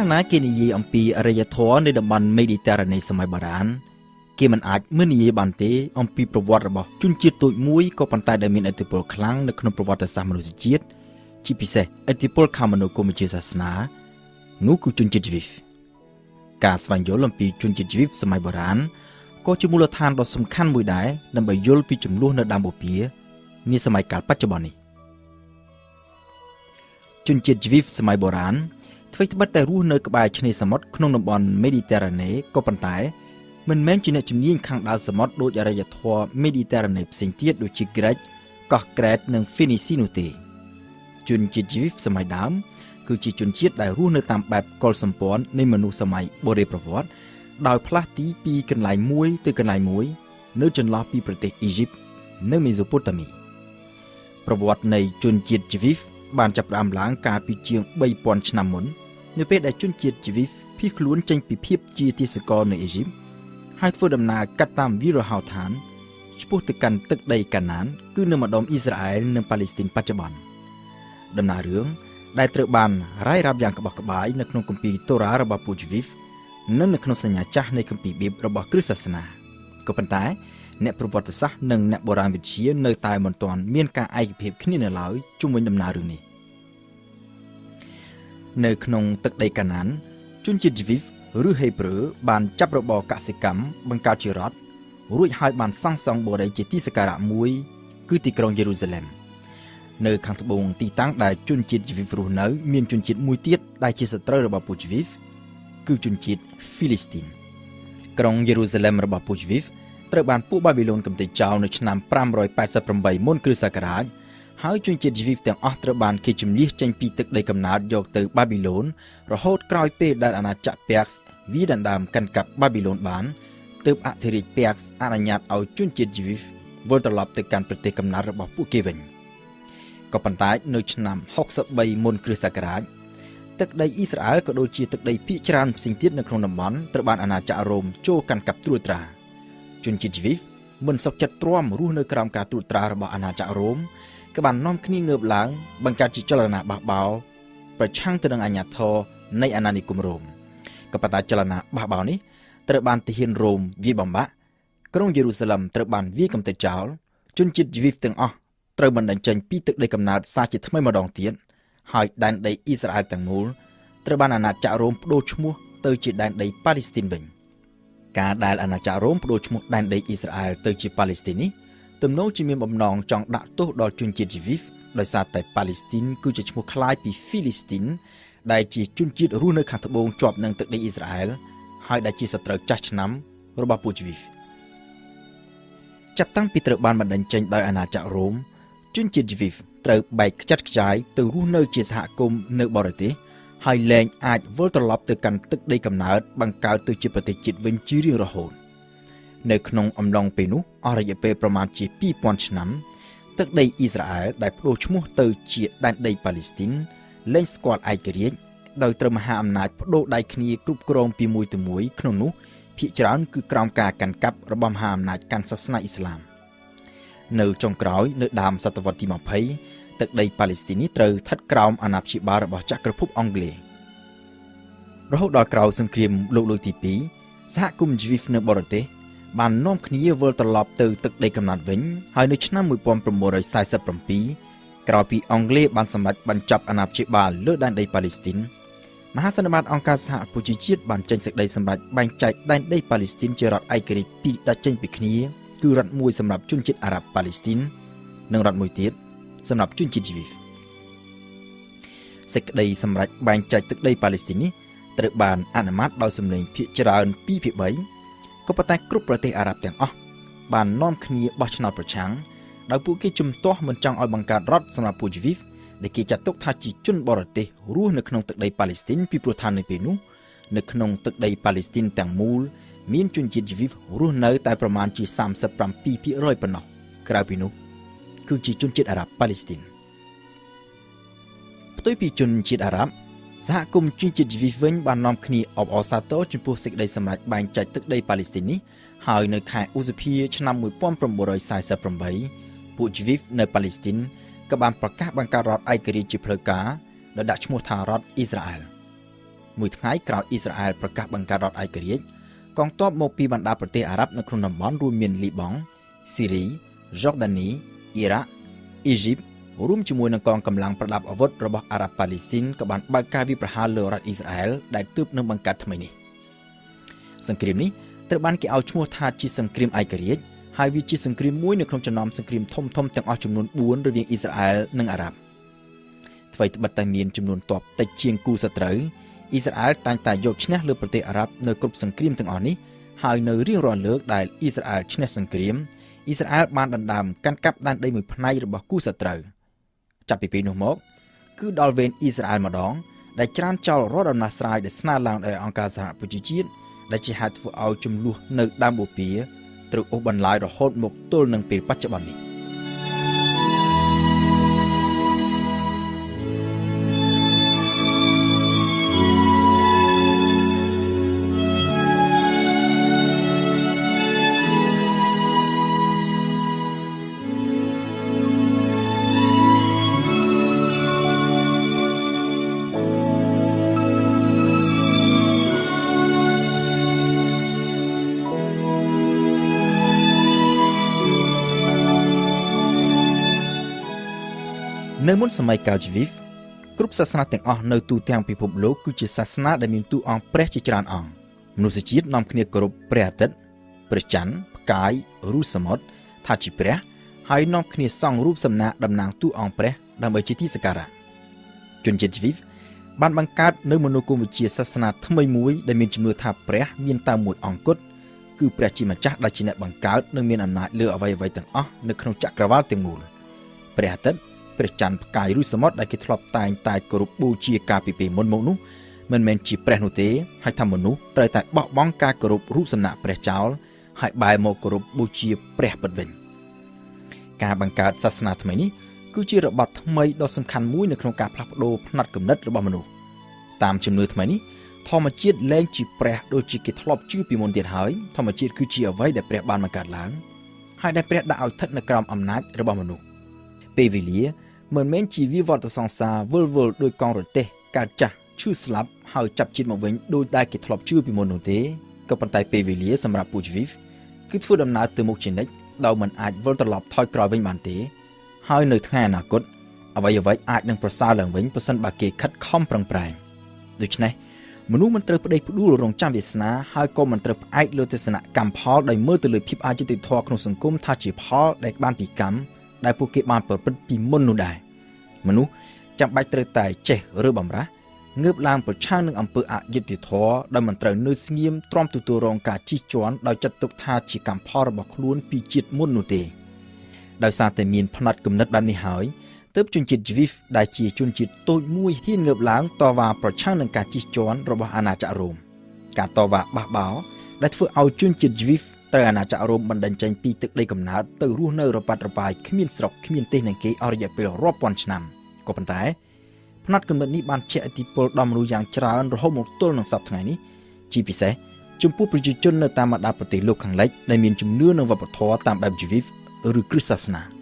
កាលណាគេនិយាយអំពីអរិយធម៌នៃតំបន់មេឌីទែរ៉ាណេសម័យបុរាណគេមិនអាចមិននិយាយបានទេអំពីប្រវត្តិរបស់ជនជាតិតូចមួយក៏ប៉ុន្តែដែលមានឥទ្ធិពលខ្លាំងនៅក្នុងប្រវត្តិសាស្ត្រមនុស្សជាតិជាពិសេសឥទ្ធិពលខាងមនោគមវិជ្ជាសាសនានោះគឺជនជាតិជីវីសការស្វែងយល់អំពីជនជាតិជីវីសសម័យបុរាណក៏ជាមូលដ្ឋានដ៏សំខាន់មួយដែរដើម្បីយល់ពីចំនួននៅដើមបូព៌ានាសម័យកាលបច្ចុប្បន្ននេះជនជាតិជីវីសសម័យបុរាណអ្វីត្បិតតែរស់នៅក្បែរឆ្នេរសមុទ្រក្នុងតំបន់មេឌីទែរ៉ាណេក៏ប៉ុន្តែមិនមែនជាអ្នកជំនាញខាងដើរសមុទ្រដោយអរិយធម៌មេឌីទែរ៉ាណេផ្សេងទៀតដូចជាក្រិកកោះក្រែតនិងហ្វីនីស៊ីនោះទេជនជាតិជីវីសសម័យដើមគឺជាជនជាតិដែលរស់នៅតាមបែបកុលសម្ព័ន្ធនៃមនុស្សសម័យបុរេប្រវត្តិដោយផ្លាស់ទីពីកន្លែងមួយទៅកន្លែងមួយនៅចន្លោះពីប្រទេសអ៊ីជីបនិងមេសូប៉ូតាមីប្រវត្តិនៃជនជាតិជីវីសបានចាប់ផ្ដើមឡើងកាលពីជាង 3000 ឆ្នាំមុននៅពេលដែលជនជាតិជីវីសភៀសខ្លួនចេញពីភាពជាទាសករនៅអេស៊ីបហើយធ្វើដំណើរកាត់តាមវីរហោឋានឆ្ពោះទៅកាន់ទឹកដីកាណានគឺនៅម្ដុំអ៊ីស្រាអែលនិងប៉ាឡេស្ទីនបច្ចុប្បន្នដំណើររឿងដែលត្រូវបានរាយរាប់យ៉ាងក្បោះក្បាយនៅក្នុងគម្ពីរតូរ៉ារបស់ពួកជីវីសនិងនៅក្នុងសញ្ញាចាស់នៃគម្ពីរប៊ីបរបស់គ្រិស្តសាសនាក៏ប៉ុន្តែអ្នកប្រវត្តិសាស្ត្រនិងអ្នកបុរាណវិទ្យានៅតែមិនទាន់មានការឯកភាពគ្នានៅឡើយជុំវិញដំណើររឿងនេះនៅក្នុងទឹកដីកាណានជនជាតិជីវីសឬហេប្រឺបានចាប់របរកសិកម្មបង្កើតជារដ្ឋរួចហើយបានសាងសង់បុរីជាទីសក្ការៈមួយគឺទីក្រុងយេរូសាឡិមនៅខាងត្បូងទីតាំងដែលជនជាតិជីវីសរស់នៅមានជនជាតិមួយទៀតដែលជាសត្រូវរបស់ពួកជីវីសគឺជនជាតិហ្វីលីស្ទីនក្រុងយេរូសាឡិមរបស់ពួកជីវីសត្រូវបានពួកបាប៊ីឡូនកំទេចចោលនៅឆ្នាំ588មុនគ្រិស្តសករាជហើយជនជាតិជីវីសទាំងអស់ត្រូវបានគេជំនះចេញពីទឹកដីកំណើតយកទៅបាប៊ីឡូនរហូតក្រោយពេលដែលអាណាចក្រពែកវាដណ្ដើមកាន់កាប់បាប៊ីឡូនបានទើបអធិរាជពែកអនុញ្ញាតឲ្យជនជាតិជីវីសវិលត្រឡប់ទៅកាន់ប្រទេសកំណើតរបស់ពួកគេវិញក៏ប៉ុន្តែនៅឆ្នាំ63មុនគ្រិស្តសករាជទឹកដីអ៊ីស្រាអែលក៏ដូចជាទឹកដីភាគច្រើនផ្សេងទៀតនៅក្នុងតំបន់ត្រូវបានអាណាចក្ររ៉ូមចូលកាន់កាប់ត្រួតត្រាជនជាតិជីវីសមិនសុខចិត្តទ្រាំរស់នៅក្រោមការត្រួតត្រារបស់អាណាចក្ររ៉ូមក៏បាននាំគ្នាងើបឡើងបង្កើតជាចលនាបះបោរប្រឆាំងទៅនឹងអាជ្ញាធរនៃអាណានិគមរ៉ូមក៏ប៉ុន្តែចលនាបះបោរនេះត្រូវបានទាហានរ៉ូមវាយបំបាក់ក្រុងយេរូសាឡឹមត្រូវបានវាយកំទេចចោលជនជាតិជីវីសទាំងអស់ត្រូវបណ្តេញចេញពីទឹកដីកំណើតសាជាថ្មីម្ដងទៀតហើយដែនដីអ៊ីស្រាអែលទាំងមូលត្រូវបានអាណាចក្ររ៉ូមប្ដូរឈ្មោះទៅជាដែនដីប៉ាឡេស្ទីនវិញការដែលអាណាចក្ររ៉ូមប្ដូរឈ្មោះដែនដីអ៊ីស្រាអែលទៅជាប៉ាឡេស្ទីននេះទំនងជាមានបំណងចង់ដាក់ទោសដល់ជនជាតិជីវីសដោយសារតែប៉ាឡេស្ទីនគឺជាឈ្មោះคล้ายពីហ្វីលីស្ទីនដែលជាជនជាតិរស់នៅខាងត្បូងជាប់នឹងទឹកដីអ៊ីស្រាអែលហើយដែលជាសត្រូវចាស់ឆ្នាំរបស់ពួកជីវីសចាប់តាំងពីត្រូវបានបណ្តេញចេញដោយអាណាចក្ររ៉ូមជនជាតិជីវីសត្រូវបែកខ្ចាត់ខ្ចាយទៅរស់នៅជាសហគមន៍នៅបរទេសហើយលែងអាចវិលត្រឡប់ទៅកាន់ទឹកដីកំណើតបង្កើតទៅជាប្រទេសជាតិវិញជារៀងរហូតនៅក្នុងអំឡុងពេលនោះអស់រយៈពេលប្រមាណជា 2000 ឆ្នាំទឹកដីអ៊ីស្រាអែលដែលប្ដូរឈ្មោះទៅជាដែនដីប៉ាឡេស្ទីនលែងស្គាល់ឯករាជ្យដោយត្រូវមហាអំណាចប្ដូរដៃគ្នាគ្រប់គ្រងពីមួយទៅមួយក្នុងនោះភាគច្រើនគឺក្រោមការកាន់កាប់របស់មហាអំណាចកាន់សាសនាអ៊ីស្លាមនៅចុងក្រោយនៅដើមសតវត្សទី20ទឹកដីប៉ាឡេស្ទីននេះត្រូវស្ថិតក្រោមអាណាព្យាបាលរបស់ចក្រភពអង់គ្លេសរហូតដល់ក្រោយសង្គ្រាមលោកលើកទី2សហគមន៍ជីវីសនៅបរទេសបាននាំគ្នាវិលត្រឡប់ទៅទឹកដីកំណើតវិញហើយនៅឆ្នាំ1947ក្រោយពីអង់គ្លេសបានសម្រេចបញ្ចប់អាណាព្យាបាលលើដែនដីប៉ាឡេស្ទីនមហាសន្និបាតអង្គការសហប្រជាជាតិបានចេញសេចក្តីសម្រេចបែងចែកដែនដីប៉ាឡេស្ទីនជារដ្ឋឯករាជ្យពីរដាច់ចេញពីគ្នាគឺរដ្ឋមួយសម្រាប់ជនជាតិអារ៉ាប់ប៉ាឡេស្ទីននិងរដ្ឋមួយទៀតសម្រាប់ជនជាតិជីវីសសេចក្តីសម្រេចបែងចែកទឹកដីប៉ាឡេស្ទីននេះត្រូវបានអនុម័តដោយសម្លេងភាគច្រើន2/3ក៏ប៉ុន្តែគ្រប់ប្រទេសអារ៉ាប់ទាំងអស់បាននាំគ្នាបោះឆ្នោតប្រឆាំងដោយពួកគេជំទាស់មិនចង់ឲ្យបង្កើតរដ្ឋសម្រាប់ពួកជីវីសដែលគេចាត់ទុកថាជាជនបរទេសរស់នៅក្នុងទឹកដីប៉ាឡេស្ទីនពីព្រោះថានៅពេលនោះនៅក្នុងទឹកដីប៉ាឡេស្ទីនទាំងមូលមានជនជាតិជីវីសរស់នៅតែប្រមាណជា 37% ប៉ុណ្ណោះក្រៅពីនោះគឺជាជនជាតិអារ៉ាប់ប៉ាឡេស្ទីនផ្ទុយពីជនជាតិអារ៉ាប់សហគមន៍ជនជាតិជីវីសវិញបាននាំគ្នាអបអរសាទរចំពោះសេចក្តីសម្រេចបែងចែកទឹកដីប៉ាឡេស្ទីននេះហើយនៅខែឧសភាឆ្នាំ1948ពួកជីវីសនៅប៉ាឡេស្ទីនក៏បានប្រកាសបង្កើតរដ្ឋឯករាជ្យជាផ្លូវការដោយដាក់ឈ្មោះថារដ្ឋអ៊ីស្រាអែល មួយថ្ងៃក្រោយអ៊ីស្រាអែលប្រកាសបង្កើតរដ្ឋឯករាជ្យកងទ័ពមកពីបណ្ដាប្រទេសអារ៉ាប់នៅក្នុងតំបន់រួមមានលីបង់ស៊ីរីយ៉ូដានីអ៊ីរ៉ាក់អ៊ីជីបរួមជាមួយនឹងកងកម្លាំងប្រដាប់អាវុធរបស់អារ៉ាប់ប៉ាឡេស្ទីនក៏បានបើកការវាយប្រហារលើរដ្ឋអ៊ីស្រាអែលដែលទើបនឹងបង្កើតថ្មីនេះសង្គ្រាមនេះត្រូវបានគេឲ្យឈ្មោះថាជាសង្គ្រាមឯករាជ្យហើយវាជាសង្គ្រាមមួយនៅក្នុងចំណោមសង្គ្រាមធំៗទាំងអស់ចំនួន4រវាងអ៊ីស្រាអែលនិងអារ៉ាប់ថ្វីត្បិតតែមានចំនួនទ័ពតិចជាងគូសត្រូវអ៊ីស្រាអែលតែងតែយកឈ្នះលើប្រទេសអារ៉ាប់នៅគ្រប់សង្គ្រាមទាំងអស់នេះហើយនៅរៀងរាល់លើកដែលអ៊ីស្រាអែលឈ្នះសង្គ្រាមអ៊ីស្រាអែលបានដណ្ដើមកាន់កាប់ដែនដីមួយផ្នែករបស់គូសត្រូវចាប់ពីពេលនោះមកគឺដល់វេនអ៊ីស្រាអែលម្ដងដែលច្រានចោលរាល់ដំណោះស្រាយដែលស្នើឡើងដោយអង្គការសហប្រជាជាតិដែលជាហេតុធ្វើឲ្យចំនួននៅដើមបូព៌ាត្រូវអូសបន្លាយរហូតមកទល់នឹងពេលបច្ចុប្បន្ននេះនៅមុនសម័យកាលជីវីហ្វគ្រប់សាសនាទាំងអស់នៅទូទាំងពិភពលោកគឺជាសាសនាដែលមានតួអង្គព្រះជាច្រើនអង្គមនុស្សជាតិនាំគ្នាគោរពព្រះអាទិត្យព្រះច័ន្ទផ្កាយឬសមុទ្រថាជាព្រះហើយនាំគ្នាសង់រូបសំណាកតំណាងតួអង្គព្រះដើម្បីជាទីសក្ការៈជនជាតិជីវីហ្វបានបង្កើតនៅមនោគមវិជ្ជាសាសនាថ្មីមួយដែលមានជំនឿថាព្រះមានតែមួយអង្គគត់គឺព្រះជាម្ចាស់ដែលជាអ្នកបង្កើតនិងមានអំណាចលើអ្វីៗទាំងអស់នៅក្នុងចក្រវាលទាំងមូលព្រះអាទិត្យព្រះច័ន្ទផ្កាយឬសមុទ្រដែលគេធ្លាប់តែងតែគោរពបូជាកាលពីពេលមុនមកនោះមិនមែនជាព្រះនោះទេហើយថាមនុស្សត្រូវតែបោះបង់ការគោរពរូបសំណាកព្រះចោលហើយបែរមកគោរពបូជាព្រះពិតវិញការបង្កើតសាសនាថ្មីនេះគឺជារបត់ថ្មីដ៏សំខាន់មួយនៅក្នុងការផ្លាស់ប្ដូរផ្នត់គំនិតរបស់មនុស្សតាមជំនឿថ្មីនេះធម្មជាតិលែងជាព្រះដូចជាគេធ្លាប់ជឿពីមុនទៀតហើយធម្មជាតិគឺជាអ្វីដែលព្រះបានបង្កើតឡើងហើយដែលព្រះដាក់ឲ្យស្ថិតនៅក្រោមអំណាចរបស់មនុស្សពេលវេលាមិនមែនជាវិវត្តសង្សារវិលវល់ដោយកង់រទេះកើតចាស់ឈឺស្លាប់ហើយចាប់ជាតិមកវិញដោយដែលគេធ្លាប់ជឿពីមុននោះទេក៏ប៉ុន្តែពេលវេលាសម្រាប់ពូជវីហ្វគឺធ្វើដំណើរទៅមុខជានិច្ចដោយមិនអាចវិលត្រឡប់ថយក្រោយវិញបានទេហើយនៅថ្ងៃអនាគតអ្វីៗអាចនឹងប្រសើរឡើងវិញប្រសិនបើគេខិតខំប្រឹងប្រែងដូច្នេះមនុស្សមិនត្រូវប្តេជ្ញាផ្ដួលរងចាំវាសនាហើយក៏មិនត្រូវផ្អែកលើទស្សនៈកម្មផលដោយមើលទៅលើភាពអយុត្តិធម៌ក្នុងសង្គមថាជាផលដែលបានពីកម្មដែលពួកគេបានប្រព្រឹត្តពីមុននោះដែរមនុស្សចាំបាច់ត្រូវតែចេះរើបំរាស់ងើបឡើងប្រឆាំងនឹងអំពើអយុត្តិធម៌ដោយមិនត្រូវនៅស្ងៀមទ្រាំទទួលរងការជិះជាន់ដោយចាត់ទុកថាជាកម្មផលរបស់ខ្លួនពីជាតិមុននោះទេដោយសារតែមានផ្នត់គំនិតបែបនេះហើយទើបជនជាតិជីវីហ្វដែលជាជនជាតិតូចមួយហ៊ានងើបឡើងតវ៉ាប្រឆាំងនឹងការជិះជាន់របស់អាណាចក្ររ៉ូមការតវ៉ាបះបោរដែលធ្វើឲ្យជនជាតិជីវីហ្វត្រូវអាណាចក្ររ៉ូមបណ្តេញចេញពីទឹកដីកំណើតទៅរស់នៅរប៉ាត់របាយគ្មានស្រុកគ្មានទេសនឹងគេអស់រយៈពេលរាប់ពាន់ឆ្នាំក៏ប៉ុន្តែផ្នត់គំនិតនេះបានជះឥទ្ធិពលដល់មនុស្សយ៉ាងច្រើនរហូតមកទល់នឹងសព្វថ្ងៃនេះជាពិសេសចំពោះប្រជាជននៅតាមបណ្ដាប្រទេសលោកខាងលិចដែលមានជំនឿនិងវប្បធម៌តាមបែបជីវីហ្វឬគ្រិស្តសាសនា